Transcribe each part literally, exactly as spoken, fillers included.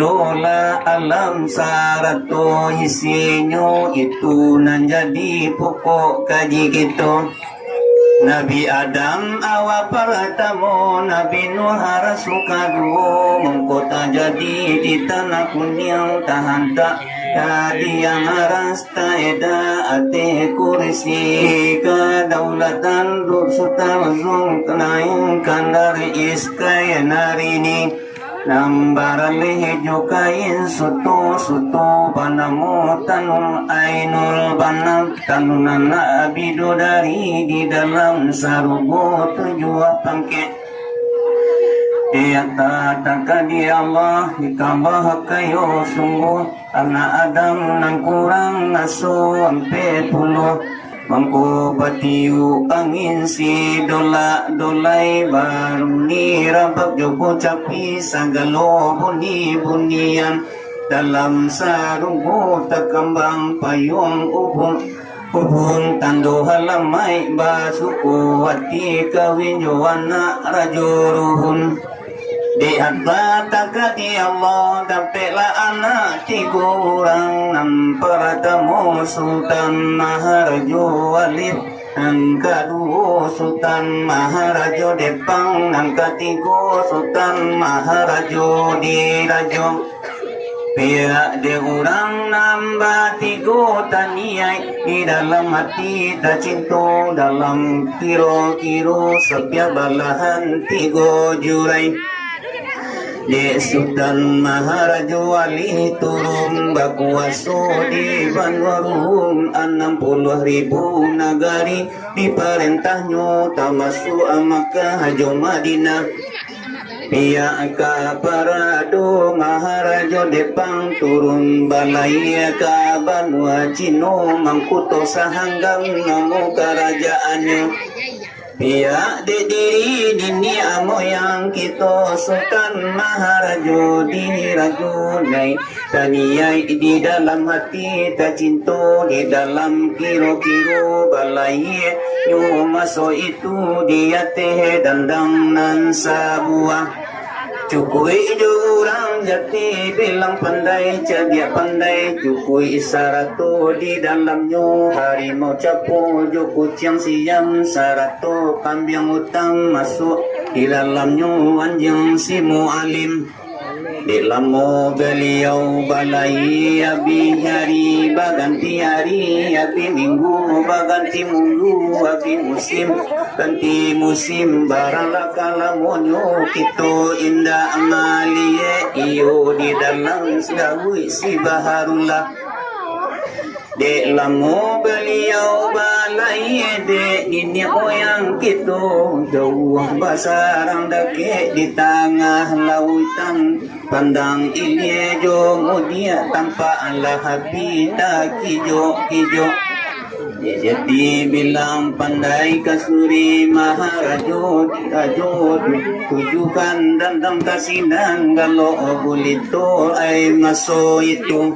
Dola alam sarato isinyo, itu nan jadi pokok kaji kito. Nabi Adam, Awa paratamo, Nabi Nuh, Rasul kaduo, mangko tajadi di tanah kuniang, tahantak ka diang aras, taeda ateh kursi, kadaulatan duk Sultan Zulkarnain, Iskandar, Iskandar ini. Nan baraleh jo kain suto-suto, banamo tanun Ainul Banam, tanun anak bidodari, di dalam sarugo tujuah pangkek. Di ateh takdir Allah, ditambah kayo sungguh, anak Adam nan kurang aso ampek puluah. Mangko batiuak angin sidolak-dolai, barunyi rabab jo kocapi, sagalo bunyi-bunyian. Dalam sarugo takambang payuang ubun, ubun tando alamaik basuko ati, kawin jo anak Rajo Ruhun. Di ateh takdir Allah, dapeklah anak tigo urang. Nan paratamo Sultan Maharajo Walid, nan kaduo Sultan Maharajo Depang, nan katigo Sultan Maharajo Dirajo. Pihak dek urang nan batigo taniaik, di dalam ati tacinto, dalam kiro-kiro sapiak balahan tigo jurai. Dek Sultan Maharajo Walid turun bakuaso di banua Rum, anam puluah ribu nagari diparentahnyo, tamasuak Makkah jo Madinah. Pihak ka parado Maharajo Depang turun balayia ka banua Cino, mangkuto Sahanggang namo karajaannyo. Pihak dek diri niniak moyang kito, Sultan Maharajo Dirajo, naiak taniaik di dalam ati tacinto, di dalam kiro-kiro balayia nyo maso itu di ateh dandang nan sabuah. Cukuik jo urang jati, bilang pandai, cadiak pandai, cukuik sarato di dalamnyo, harimau capo jo kuciang siam, sarato kambiang utan masuak di dalamnyo, anjiang si Mualim. Dek lamo baliau balayia, abih ari baganti ari, abih minggu baganti minggu, abih musim ganti musim, baralah ka lamonyo kito indak maliek, iyo di dalam sadauik si Baharullah. Dek lamo baliau balayia, dek niniak moyang kito, jauah basarang dakek di tangah lautan. Pandang ilia jo mudiak, tampak lah api takijok-kijok. Jadi bilang pandai kasuri Maharajo, Rajo tujukan dandang ka sinan, galok gulito ai maso itu.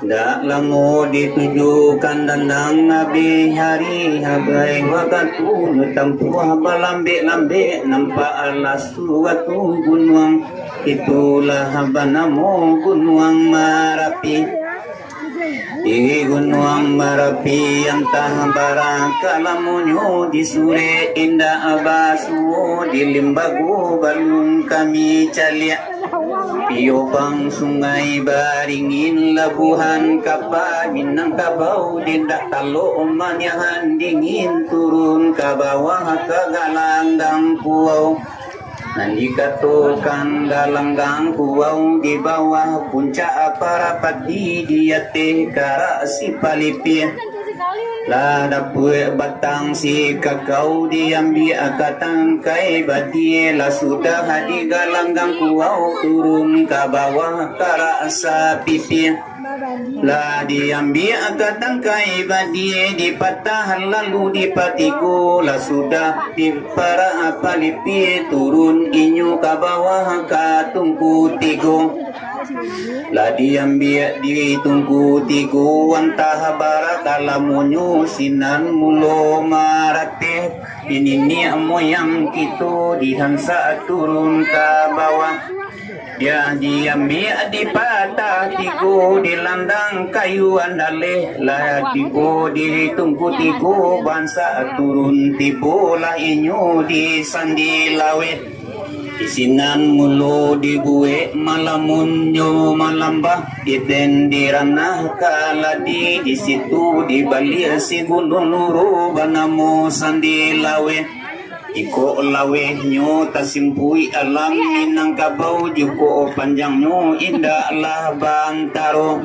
Dak lamo ditujukan dandang, abih ari, abih wakatu, tampuah balambek-lambek, nampak alah suatu gunuang, itulah banamo Gunuang Marapi. Di Gunuang Marapi antah bara ka lamonyo, di surek indak basuo, di limbago balun kami caliak. Iyo bang sungai baringin, labuahan kapa Minangkabau, di indak talok maniahan dingin, turun ka bawah ka Galanggang Kuau. Nan dikatokan Galanggang Kuau, di bawah puncak Parapati, di ateh karak si Palipia. Lah dapuak batang si kakau, diambiak ka tangkai badia, lah sudah di Galanggang Kuau, turun ka bawah karak Sapipia. Lah diambiak ka tangkai badia, dipatah lalu dipatigo, lah sudah di parak Palipia, turun inyo ka bawah ka Tungku Tigo. Lah diambiak di Tungku Tigo, antah bara ka lamonyo, sinan mulo marateh, di niniak moyang kito, dihansak turun ka bawah. Yo diambiak dipatah tigo, dilandang kayu andaleh, lah tigo ditungku tigo bansa turun, tibolah inyo di Sandi Laweh. Di sinan mulo dibuek malamun jo malambah, diten di ranah Kaladi, di situ dibaliak si gunuang nuro banamo Sandi Laweh. Jikok lawehnyo tasimpuik alam Minangkabau, jikok panjangnyo indaklah baantaro.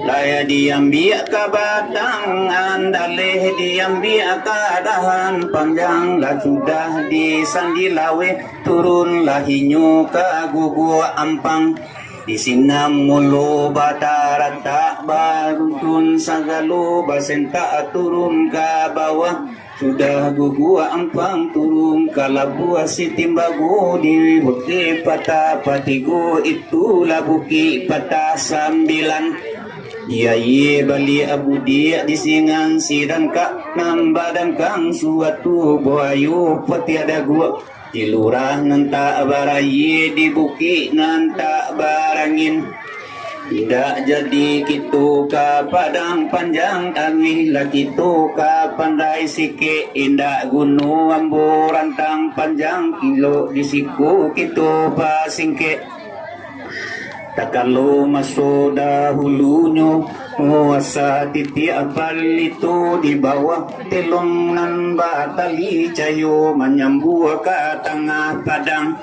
Lah diambiak ka batang andaleh, diambiak ka dahan panjang, lah sudah di Sandi Laweh, turunlah inyo ka guguak ampang. Di sinan mulo bataratak barusun sagalo, basentak turun ka bawah. Sudah guguak ampang turun ka labuah si timbago, di bukik patah patigo, itulah bukik patah sambilan. Di aia baliak budiak di singan si dangkak, nan badangkang suatu buayo patiah daguak. Di lurah nan tak baraia, di bukik nan tak barangin. Indak jadi kito ka Padang Panjang, taruihlah kito ka Pandai Sikek. Indak guno ambo rantang panjang, kilok di siko kito pasingkek. Takalo maso dahulunyo, asa titiak palito di bawah telong nan batali cayo manyambua ka tangah padang.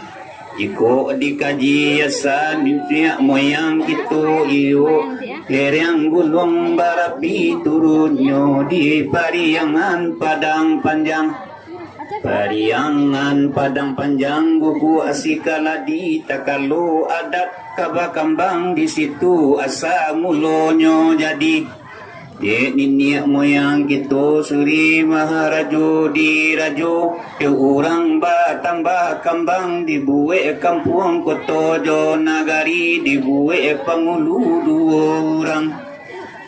Jikok dikaji asa niniak moyang kito iyo, lereng gunuang barapi turunnyo di Pariangan Padang Panjang. Pariangan Padang Panjang guguak si Kaladi, takalo adat ka bakambang di situ asa mulonyo jadi. Dek niniak moyang kito Suri Maharajo dirajo, dek urang batambah kambang, dibuek kampuang koto jo nagari, dibuek pangulu duo urang.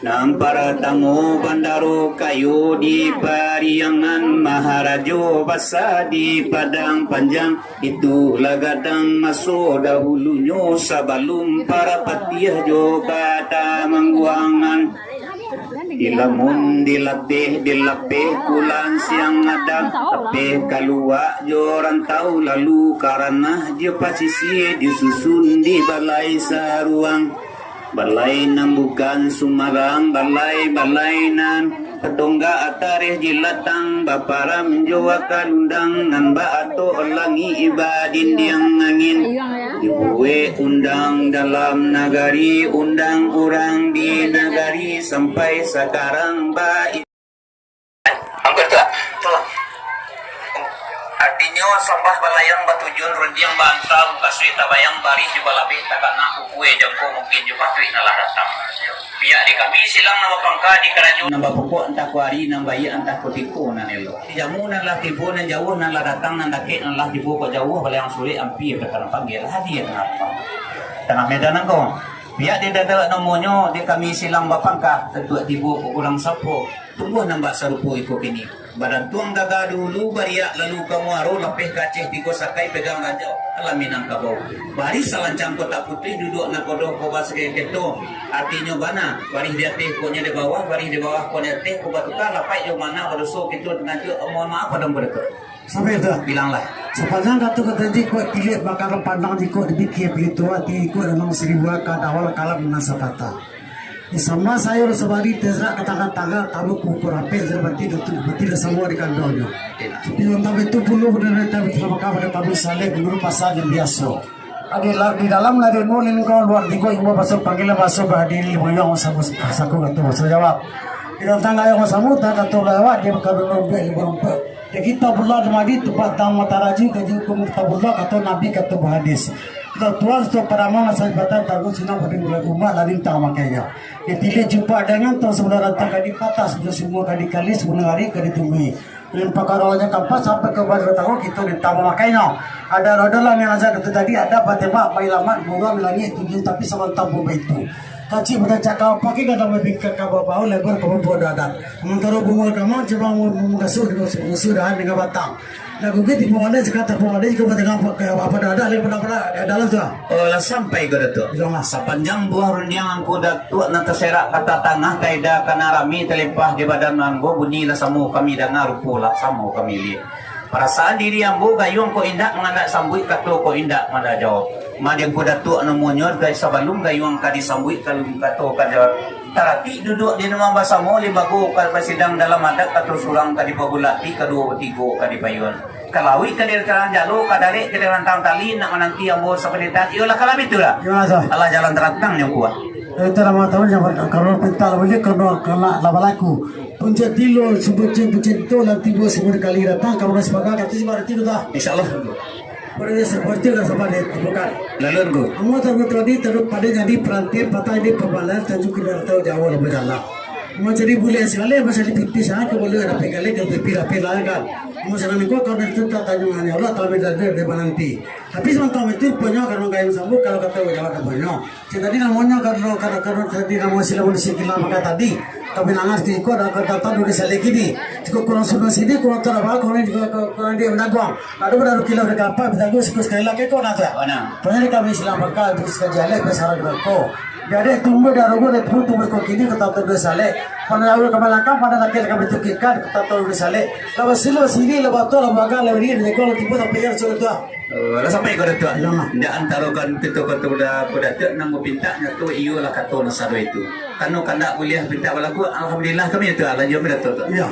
Nan paratamo bandaro kayo di Pariangan, Maharajo basa di Padang Panjang. Itulah gadang maso dahulunyo sabalum para patiah jo katamangguangan. Dilamun dilatih dilapeh pulang siang adat, lapeh kaluak jo rantau lalu ka ranah jo pasisia disusun di balai saruang. Balai nan bukan sumbarang, balai-balai nan batonggak tareh jilatang, baparam jo aka lundang, nan baatok langik badindiang angin. Dibuek undang dalam nagari, undang urang di nagari, sampai sakarang ba- Angkot tu, ah. Artinyo, sambah balayang batujuan rundiang baanta, mukasuik tabayang barih jo balabeh takana, ukua jangko mungkin jo patuik nan lah datang. Pihak di kami silang nan bapangka di karajo nan bapokok, antah ko ari nan baiak, antah ko tiko nan elok. Di jamu nan lah tibo, nan jauah nan lah datang, nan dakek nan lah tibo, kok jauah balayang sulik, ampia ka tanah panggia lah hadia tanah lapang. Tangah medan angko. Pihak di dadarak nomonyo, di kami silang bapangka, tantuak tibo kok urang sapo. Tumbuah nan bak sarupo iko kini. Badantuang gagah dulu, bariak lalu ka muaro, lapeh kaceh tigo sakai, pegang ranjau alam Minangkabau. Barih salancang kotak putih, duduak nakodo ko basakeh keto. Artinyo bana, barih di ateh koknyo di bawah, barih di bawah koknyo di ateh, ko batuka lapaik jo mana badoso kito, tanganjua mohon maaf padang badekek. Sampai tu. Bilanglah. Sapanjang kato ka tadi, kok tiliak bakal pandang, jikok dipikia pilih tua, tinggi kuat dalam saribu aka, dawal kalam nan sapatah. Disambah sayur sabari, tezrak ka tangah-tangah, taruh kuku rapek, jadi mati, mati dah samua di kandungnyo. Tapi lantang itu puluh benar dari tabi, terima kasih pada tabi saleh, menurut pasal yang biasa. Di la-, di dalam lari nulin kau luar tigo, imbau pasal panggilan, pasal bahadiri, lima yang sama saku kata pasal jawab. Di dalam tangga yang sama, tak kata lewat, dia bakal berlomba, lima rumput. Di kitab Allah di madi, tempat tang mata raji, kaji hukum kitab Allah, kata Nabi, kata bahadis. Kata Tuhan, suatu paramal, masa jabatan, tanggung sinan, pada mulai umat, lari tang makanya. Di tilik jumpa dengan, tang sebelah rantang, kadi patah, sebelah semua, kadi kali, sebelah hari, kadi tunggui. Limpah karawanya tampak sampai ka Badar Tahu, kita ditambah makanya. Ada roda lah yang aja kata tadi, ada batembak, baik lamat, murah langit tujuh, tapi sabantang pun baitu. Kacik macam cakau pagi, kadang babingkang ka bawah, lebar ka bawah dadan. Sementara bunga kamang, cuma mengasuh dengan musuh dahan dengan batang. Lagu ke tipu mana, cakap tak pun ada, jika bertengah apa, apa dah ada, lagi pernah-pernah dalam tu lah. Oh, lah sampai ko Datuak. Bilang lah. Sapanjang buah rundiang Angku Datuak nan taserak ka tatangah, taida ka nan rami, talimpah di badan ambo, bunyi lah samo kami danga, rupo lah samo kami liek. Parasaan diri ambo gayuang kok indak mangandak sambuik, kato kok indak mangandak jawab. Mah di Angku Datuak namonyo, gai sabalum gayuang ka disambuik, kalun kato ka jawab. Taratik duduak di rumah basamo, limbago ka basidang, dalam adat kato surang ka dipabulati, kaduo batigo ka dipayuan. Ka lauik ka dirantang jalo, ka darek ka dirantang tali, nak mananti ambo sapandita, iyolah kalau itu lah. Iyolah, sah. Alah jalan tarantang nyo kuah. Itu nama tahu yang kalau pinta lah boleh, kalau kena lah balaku. Punca tilo, sebutin, punca itu, nanti dua sepuluh kali datang, kalau dah sepakat, kata si Marti tu dah. Insya Allah. Pada dia seperti dah sampai di bukan. Lalu, Angku. Amo tahu tadi, terus pada jadi perantir, patah di pembalas, tanjung kena tahu jauh lebih dalam. Mau jadi boleh sekali, masa di pipis, ah, ke boleh ada pegali, ke pipi rapi lah kan. Mau sana minggu, kalau itu tak tanya hanya Allah, tapi dari dia menanti. Tapi sementara itu, punya kalau kain sambut, kalau kata jawab punya. Cik tadi namonyo, kalau, kalau, kalau tadi namo sila manusia gila maka tadi, kami nangar sikiko, ada kata tadi udah saleh kini. Cukup kurang sudah sini, kurang terapa, kurang juga kurang dia mendaguang. Ada benar kilo ada kapal, berdaguang siku sekali lagi kau nak tak? Mana? Pernah kami silang bakal, terus kaji alek, besar dengan kau. Jadi tumbuh dah rubuh, dah tumbuh, tumbuh kau kini, kata tadi udah saleh. Pada lalu ke belakang, pada laki kami tukikkan, kata tadi udah saleh. Lalu sila sini, lalu tu, lalu bagal, lalu ini, lalu kau, lalu tipu, tapi yang sudah tu. Eh, lah sampai ko Datuak. Lah. Ndak antaro kan kito ko tu dah ko Datuak nan bapintak nyo tu iyolah kato nan sado itu. Kano kandak buliah pintak balaku, alhamdulillah kami tu, lah, iyo, Datuak tu. Iyo.